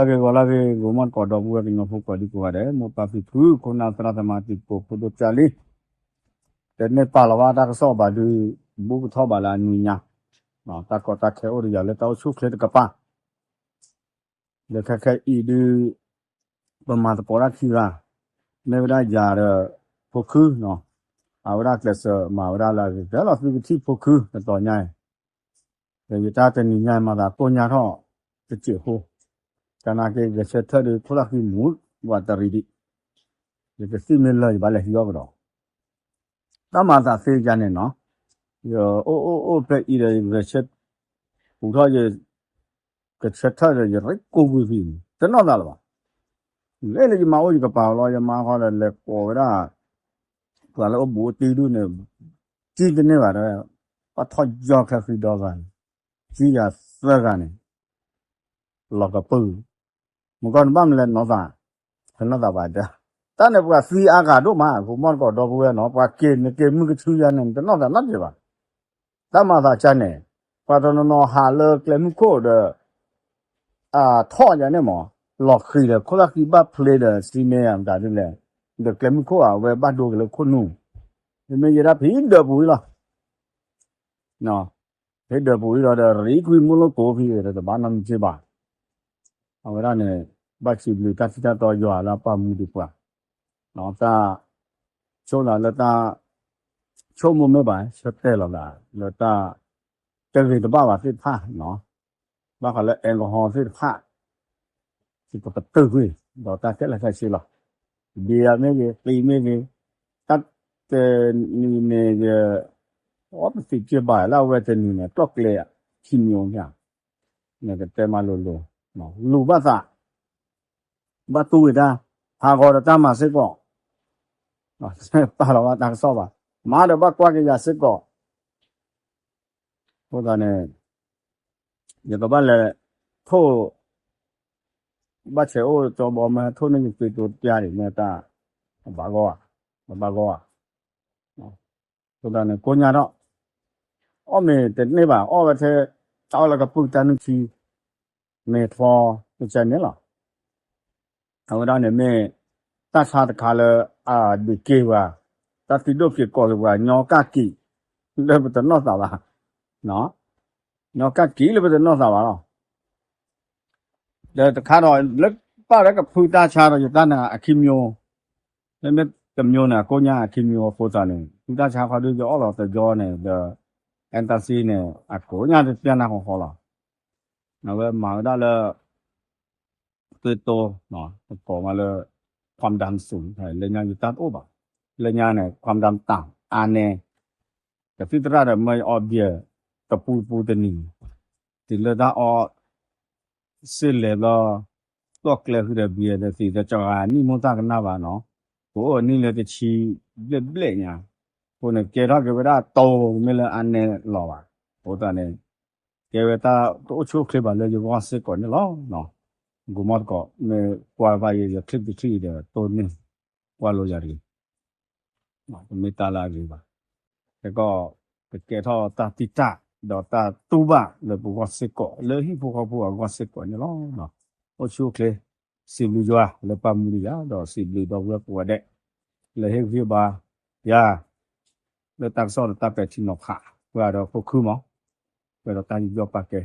ဂ့ၤဂီၤလၢဂ့ၤ ဂိၤမီၢ်တကိးဒီပုၢ်ဝဲၢ်ကညီဖိကိးဒံကိးဂၤဒဲး မိၢ်ပၢ်ဖံဖု ခိၣ်နၢ်သရၣ်သမါတံၤသကိးဖိဒိၣ်ကၢ်လံ, တန့ၢ်ပာ်လီၤဘၣ်တၢ်ကစီၣ်ဘၣ်ဒုး ဘူးကထီၣ်ဘၣ်လၢအနံၤညါ, တၢ်ကီတၢ်ခဲအိၣ်ဒီးယၤလၢတၢ်အိၣ်ဆူၣ်အိၣ်ချ့တကပၤ ဒီးခဲခဲအံၤဒုး ပမၤသကိးတၢ်ခံဂၤ, မ့ၢ်ဝဲဒၣ်ယၤဒီး ဖိခု, အဝဲဒၣ်ကျဲးစၢးမၤဝဲဒၣ်လၢအဂ့ၤကတၢၢ်လီၤ သုကထံၣ်ဖိခုတတီၤညါအံၤ, ဒီးယတၢ်တနံၤညါအံၤမၤသးကိၢ်ညါထီၣ်တစဲးဖိ, ကနၣ်က့ဂဲၤဆၢထၢၣ်ဒီး ခိၣ်သၣ်ဃံမူၤဝးတရံးဒံး, ယကသံၣ်မ့ၢ်လၢာ်ယဘၣ်လဲၤဟံးအီၣ်ကဒီး တၢ်မၤသးသ့ယၤန့ၣ်နီၤ, ယအိၣ်အိၣ်အိၣ်ဖဲအံၤဒီး ယဂဲၤဆၢ, ပူၤထီၣ်ယ, ကဆၢထၢၣ်ဒီးယရ့ကိၢ်ကွံာ်ဖံန့ၣ် တနီၣ်သးလၢၤဘၣ်, လဲၤလၢယမါအိၣ်ယကပၤလီၤ ယမါဃီဒီးလဲၤကိးဝဲဒၣ်, ပှၤလၢအိၣ်ဘူးအိၣ်တံၢ်ဒူၣ်န့ၣ်, ကံတန့ၢ်ဘၣ်ဒီး, ပှၤထီၣ်ယီၢ်ခဲဃံဒီဂၤန့ၣ်, ကံယၤသၢဂၤန့ၣ် လီၤကပုၢ်, မုၢ်ကီၢ်န့ၣ်ဘၣ်မနုၤလဲၣ်နီၢ်သး, တနီၣ်သးဘၣ်တဲ, တၢ်န့ၣ်ပှၤသံအါဂၤဒိၣ်မး ဂိၤမီၢ်တကိးဒီပုၢ်ဝဲၢ်နီၤ ပှၤက့ၤနက့ၤမုၢ်ကဆူယၤန့ၣ် တနီၣ်သးနီတစဲးဘၣ်, တၢ်မၤသးကါန့ၣ်, ပှၤတနီၤနီၤဟးလၢကျဲမုၢ်ခိၣ်ဒီး အထီၣ်ယၤန့ၣ်မး, လီၤဃံၤဒီး ခိၣ်သၣ်ဃံဘၣ်ဖျ့ဒီး စံမ့ၢ်မတၤဒ်လဲၣ်, ဒီးကျဲမုၢ်ခိၣ်ဧါ အဝဲဘၣ်ဒိက့ၤလၢခိၣ်နူာ်, မ့မ့ၢ်ယဲဒၣ်ဖံဒၢးပူၤအံၤလီၤ ဖဲဒၢးပူၤအံၤဒီး ဒီးရံကွံာ်မုၢ်လိၣ်ကိးဖံဒီးတဘၣ်နီတမံၤဘၣ်, အဝဲဒၣ်န့ၣ်, ဘၣ်စံးဘျုးတၢ်ထံၣ်တၢ်တီယွၤလၢအပာ်မူဒံးပှၤ, တၢ်, ဆိၣ်လၢ်လၢတၢ်, ဆိကမိၣ်မ့ၢ်ဘၣ် ဆၢတဲာ်လီၤလၢတၢ်, တဂ့ၤတဘၣ်ဘၣ်သ့ၣ်တဖၣ်, ဘၣ်ဃးလၢ alcohol သ့ၣ်တဖၣ် ယကပတုာ်ကွံာ်, ဒီးတၢ်ခဲလၢာ်ခဲဆ့လီၤ, ဘံယၤမ့ၢ်ဂ့ၤ သံမ့ၢ်ဂ့ၤ, တၢ်တနံၤန့ၣ်ယ, အီပသံးက့ဘၣ်လၢအဝဲတနံၤန့ၣ် ကျီၢ်ကျဲခံမံၤဧိၤ, နကတဲမၤလိၤလိၤ, လူၤဘၣ်သး, ဘၣ်တူၢ်ဝဲတၢ်, ဟးဂီၤဒီးတၢ်မၤစ့ၢ်ကီး, ပာ်လီၤဘၣ်တၢ်ကစီၣ်ဘၣ်, မၤဒီးဘၣ်ကွၢ်က့ၤယၤစ့ၢ်ကီး အဃိသတးန့ၣ်, ယကဘၣ်လဲၤ, ထိၣ်, ဘၣ်ဆဲးအိၣ်ကၠီဘီမ့ၢ်ထိၣ်န့ၢ်ယၤသုးတိၤပျၢ်ဒံးမ့ၢ်တၢ်, ဘၣ်ဂီၢ်ဧါ, ဘၣ်ဂီၢ်ဧါ, အဃိသတးန့ၣ် ကိးညါထီၣ်, အီၣ်မ့ၤတန့ၢ်ဘၣ် အီၣ်ဝဲထဲ, တၢ်အီၣ်လၢကပုၢ်တၢ်နုၢ်ထံ, မ့ၤထီ, ကစဲန့ၣ်လီၤ အဝဲဒၣ်န့ၣ်မ့ၢ်, တၢ်ဆါတခါလၢ, အဒုးက့ၤပှၤ, တၢ်သံဒိၣ်က့ၤကိးက့ၤပှၤ ညီကၣ်ကံး, လၢပတနီၢ်သးဘၣ်, ညီကၣ်ကံးလၢပတနီၢ်သးဘၣ်လီၤ, ဒီးတခါဒီးလၢ, ပၣ်လၢကဖုတၢ်ဆါဒီးယတၢ်န့ၣ်အခံမျိၤ, မ့မ့ၢ်တမျိၤန့ၣ် အကိးညါအခံမျိၤအဃိသတးန့ၣ် ဖုတၢ်ဆါခီဒုးယအီၣ်လီၤတယီန့ၣ်ဒီး, အဲတၢ်စံန့ၣ် အကိးညါတပျၢ်နၢ်ဃီဃီလီၤ, အဝဲမၤဝဲဒၣ်လၢ သွေးတိုး, ပကိးမးလၢ, ความดันสูง, လၢညါယတၢ်တအိၣ်ဘၣ်, လၢညါန့ၣ် ความดันต่ำ အါန့ၢ်, ကသံၣ်သရၣ်ဒီးမၢယအီၣ်ဘံၣ်, တပူၤပူၤတနံၤ, တုၤလၢတၢ်အီၣ်, စ့လဲၤဘျီ, ကျီၢ်ကျဲဃုာ်ဒီးဘံၣ်ဒီးသံးဒီး ကဂၤနံၣ်မိၢ်တၢ်ကနၣ်ဘၣ်နီၤ, ပအိၣ်အနံၣ်လၢတဆံ, ဘျဲၣ်ဘျဲၣ်ညါ, အဃိန့ၣ် ကဲထီၣ်က့ၤဝဲဒၣ်တိၤမ့ၢ်လၢအါန့ၢ်လီၤဘၣ်, အဃိသတးန့ၣ် ကဲဝဲတၢ်တအိၣ်ဆူၣ်အိၣ်ချ့ဘၣ်လၢယဂီၢ်စ့ၢ်ကီးန့ၣ်လီၤ, ဂီၤမီၢ်တကိး မ့ၢ်ကွၢ်ဘၣ်ယဲ ယချံၣ်ပတံချံၣ်ဒီးတိၢ်န့ၢ်, ကွၢ်လိယၤတဂ့ၤ, တမ့ၢ်တၢ်လၢအဂ့ၤဘၣ်, ကဲကီး, ကကဲထီၣ်တၢ်တံာ်တာ်, ဒီးတၢ်တူၢ်ဘၣ်လၢပဂီၢ်စ့ၢ်ကီး လၢဟံၣ်ဖိဃီဖိအဂီၢ်စ့ၢ်ကီးန့ၣ်လီၤ, အိၣ်ဆူၣ်အိၣ်ချ့, စံးဘျုးယွၤလၢပာ်မူဒံးယၤ ဒီးစံးဘျုးဒီပုၢ်ဝဲၢ်ကိးဂၤဒဲး, လၢဟ့ၣ်ဂံၢ်ဘါ, ယၤ, လၢတၢ်ကစီၣ်ဒီးတၢ်ပဲာ်ထံနီၤဖး, ပှၤဒီးဖိခုမး, ပှၤဒီးတၢ်ယူးယီၣ်ပာ်ကဲ,